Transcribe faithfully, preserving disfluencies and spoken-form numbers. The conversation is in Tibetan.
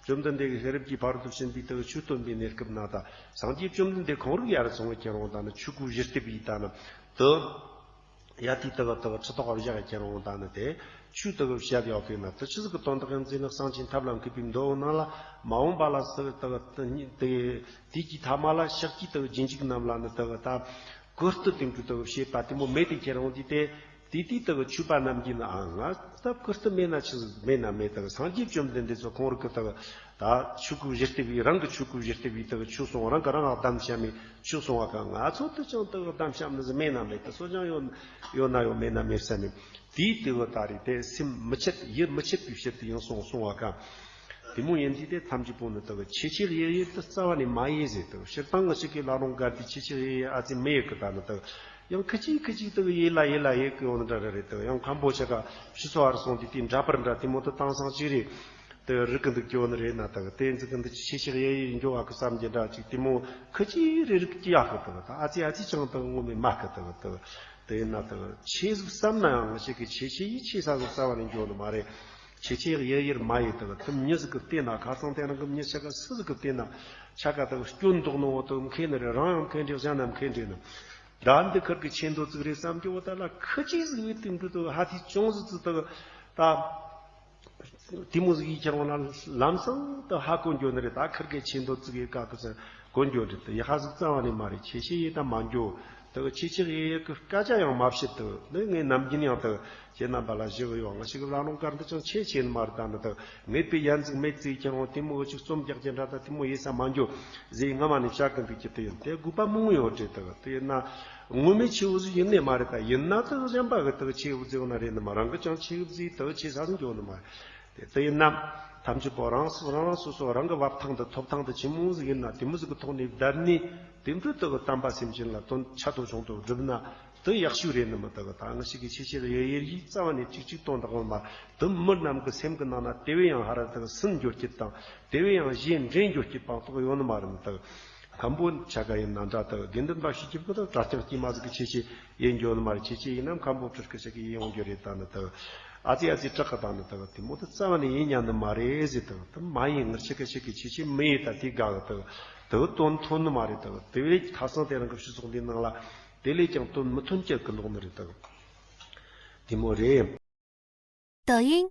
བཅོམ་ལྡན་འདས་ཀྱིས་ཤེས་རབ་ཀྱི་ཕ་རོལ་ཏུ་ཕྱིན་པའི་དེ་ཆོས་སྟོན་པའི་གནས་སྐབས་ན་ད་སངས་རྒྱས་བཅོམ་ལྡན་འདས་ཁོང་རང་ཡར་སོང་བའི་ཁྱེད་རང་ད་ནི་ཆོས་སྐུ་བཞི་སྟེ་བའི་ད་ནི་དུ། ཡ་དེའི་དག་དག་ཁྲི་ཐོག་བཞག་ཁྱེད་རང་ད་ནི་དེ་ཆོས་དག་བཤད་ཡོད་པས་ན་དུ་ཆི་ཟིག་གི་དོན་དག་ཡིན་ཟེར་ན། གསང་ཆེན་ཐབས་ལ་མཁས་པའི་མདོ་ནང་ལ་མ་འོངས་པ་ལ་སུ་དག་དེ་དེ་དེ་གི་ཐ་མ་ལ་ཤཱཀྱའི་དག་རྗེས་འཇུག་རྣམས་ལ་ནི་དག་ད་ཀུན་ཏུ་དེང་དུས་དག་བཤད་པ་དེ་མོ་མེད་དེ་ཁྱེད་རང་དེ་དེ་དེ་དེ་དག་ཆོས་པ་རྣམས་ཀྱིས་ནི་ཨ་ང་ད་ཀུན་ཏུ་མེད་ན་ཆི་ཟིག་མེད་ན་མེད་དག་སངས་རྒྱས་བཅོམ་ལྡན་འདས་ཚོ་ཁོང་རང་གི་དག་ད་ཆོས་སྐུ་བཞི་སྟེ་བའི་རང་གི་ཆོས་སྐུ་བཞི་སྟེ་བའི་དག་ཆོས་གསུང་རང་གི་རང་ལ་གདམས་བྱ་མེད། ཆོས་གསུང་བ་གང་ང་ཚོ་དུ་ཅང་དུ་གདམས་བྱ་མི་ཟིན་མེད་ན་མེད་དུ་སོ་ཅང་ཡོད་ཡོད་ན་ཡོད་མེད་ན་མེད་ས་མེད། དེའི་དེ་བ་ད་རེད་དེ་སེམས་མི་ཆད་ཡིད་མི་ཆད་པའི་ཕྱིར་དུ་ཡང་གསུང་གསུང་བ་གང་། དེ་མོ་ཡིན་དུས་དེ་ཐམས་ཅད་པོ་ནི་དུ་ཆེ་ཆེར་ཡེ་ཡེ་དུ་རྩ་བ་ནས་མ་ཡེ་ཟེར་དུ་སྤྱིར་བཏང་གི་ཞིག་གི་ལ་རུང་གར་དུ་ཆེ་ཆེར་ཡེ་ཡེ་ཨ་ཙི་མི་ཡེ་གི་ད་ནི་དུ་ཡང་ཁི་ཅིག་ཁི་ཅིག་དུ་ཡེ་ལ་ཡེ་ལ་ཡེ་གི་འོ་ནི་འདྲ་རེ་རེད་དུ་ཡང་ཁམ་བུ་ཆ་ག་ཕྱི་སོ་བར་སོང་དུས་དེ་འདྲ་པར་འདྲ་དེ་མོ་དུ་བཏང་སང་ཅིག་རེད། དེ་རིག་གི་འདུག་སྐྱོ་ནི་རེད་ན་དག་དེ་འཛི་གི་འདི་ཆེ་ཆེ་ཡེ་ཡེ་འགྱོ་བ་གི་བསམ་གྱི་འདྲ་ཅིག་དེ་མོ་ཁི་ཅི་རེ་རིག་ཅི་ཡག་གི་དག་ད་ཨ་ཙི་ཨ་ཙི་ཅང་དག་ངོ་མི་མ་གི་དག་དག་དེ་ཡིན་ན་དག་ཆེ་ཟིག་བསམ་ན་ཡང་ང་ཞིག་གི་ཆེ་ཆེ་ཡི་ཆེ་ས་ཟིག་རྩ་བ་ནས་འགྱོ་ནི་མ་རེད། ཆེ་ཆེ་ཡེ་ཡེར་མ་ཡེ་དག་དེ་མྱི་ཟིག་གི་བལྟས་ན་ཁ་སང་དེ་རང་གི་མྱི་ཆ་ག་སུ་ཟིག་གི་བལྟས་ན་ཆ་ག་དག་སྐྱོན་འདུག་ནོ་དག་མཁན་ནི་རེད། རང་ཡང་མཁན་རེད། གཞན་ན་མཁན་རེད་ནི། ད་འདི་ཁར་གི་ཆེ་འདོད་ཙིག་རེད་བསམ་གྱི་འོ་ད་ལ་ཁི་ཅི་ཟིག་ཡོད་དེ་འདུག་དག་ཧ་དེ་ཅུང་ཟིག་ཙི་དག་ད། དེ་མོ་ཟིག་ཡིད་ཁྱེར་འོང་ན་ལམ་སང་དུ་ཧ་གོ་འགྱོ་ནི་རེད། ད་ཁིར་གའི་ཆེ་འདོད་ཙིག་ཡེ་ཀ་ཀི་ཟེར་གོ་འགྱོ་རེད། དུ་ཡི་ཧ་ཟིག་རྩ་བ་ནས་མ་རེད། ཆེ་ཆེ་ཡེ་ད་མ་འགྱོ། དུ་ཆེ་ཆེ་ཡེ་ཡེ་གི་སྐད་ཆ་ཡང་མ་བཤད། དུ་ནི་ངས་ནམ་རྒྱུན་ཡང་དུ་ཁྱེད་རྣམ་པ་ལ་ཞུ་གི་ཡོད། ང་ཞིག་ལ་ལུང་དཀར་འདི་ཅང་ཆེ་ཆེ་ནི་མ་རེད། ད་ནི་དུ་ངས་པའི་ཡན་ཟིག་མེད་ཙིག་ཁྱེར་འོང་དེ་མོ་ཅིག་རྩོམ་རྒྱག་རྒྱུ་འདྲ་ད་དེ་མོ་ཡེ་ས་མ་འགྱོ་ཟེར་སྔ་མ་ནས་བཤད་གི་འདུག་ཀྱི་དུ་ཡིན། དེ་དགོས་པ་མང་ཡོད་རེད། དུ་དུ་ཡིན་ན། ངོ་མའི་ཆེ་བོ་ཟིག་ཡིན་ནི་མ་རེད། ད་ཡིན་ན་དག་གཞན་པ་གི་དག་ཆེ་བོ་ཟིག་ཡོང་ན་རེད་ནི་མ། རང་གི་ཅང་ཆེ་བོ་ཟིག་དག་ཆེ་ས་ཟིག་འགྱོ་ནི་མ་རེད། དེ་དེ་ཡིན་ན་ཐམས་ཅད་པོ་རང་སོ་རང་རང་སོ་སོ་རང་གི་བབ་ཐང་དུ་ཐོབ་ཐང་དུ་ཆེན་མོ་ཟིག་ཡིན་ན་དེ་མོ་ཟིག་གི་ཐོག་ནས་བསྡད་ནས་དེ་འཕྲོ་དག་གི་དམ་པ་སེམས་ཅན་ལ་དོན་ཆེ་དོ་ཆུང་དུ་བསྒྲུབ་ན་དེ་ཡག་ཤོས་རེད་ནི་མ། དག་ད་ང་ཞིག་གི་ཆེ་ཆེ་ཡེ་ཡེ་ཡི་རྩ་བ་ནས་གཅིག་གཅིག་དོན་དག་ཡོད་མ། དེ་མི་རྣམས་གི་སེམས་གི་ནང་ན་དེ་བས་ཡང་ཧ་ར་དག་སུན་འགྱོ་རྒྱུ་དང་དེ་བས་ཡང་གཞན་འདྲེན་འགྱོ་རྒྱུ་པང་ཐོག་ཡོད་ནི་མ་རེད་ནི་དག། མཁན་པོ་ཆ་ག་ཡིན་ན་འདྲ་དག་དགེ་འདུན་པ་ཤི་ཁྱིབ་ཀི་དག་གྲྭ་རྐྱང་དཀྱུས་མ་ཟིག་གི་ཆེ་ཆེ་ཡིན་འགྱོ་ནི་མ་རེད། ཆེ་ཆེ་ཡིན་ན་མཁན་པོ་ཁྲིར་ཀི་ཞིག་གི་ཡིན་ཡོང་རྒྱུ་རེད། ད་ནི་དག་ཨ་ཙི་ཨ་ཙི་སྐྲག་གི་ད་ནི་དག་དེ་མོ་དུ་རྩ་བ་ནས་ཡིན་ཉན་ནི་མ་རེད་ཟེར། དག་དུ་མ་ཡིན་ངར་ཆེ་གི་ཞིག་གི་ཆེ་ཆེ་མི་ཡིན་ད་དེ་དགའ་གི་དག་དུ་དོན་ཐོན་ནི་མ་རེད། དག་དེ་བས་ཁ་སང་དེ་རང་གི་སྤྱི་ཚོགས་འདི་ནང་ལ་དེ་ལས་ཀྱང་དོན་མི་ཐོན་སྐྱེལ་གི་འདུག་ནི་རེད། དག་དེ་མོ་རེད། 抖音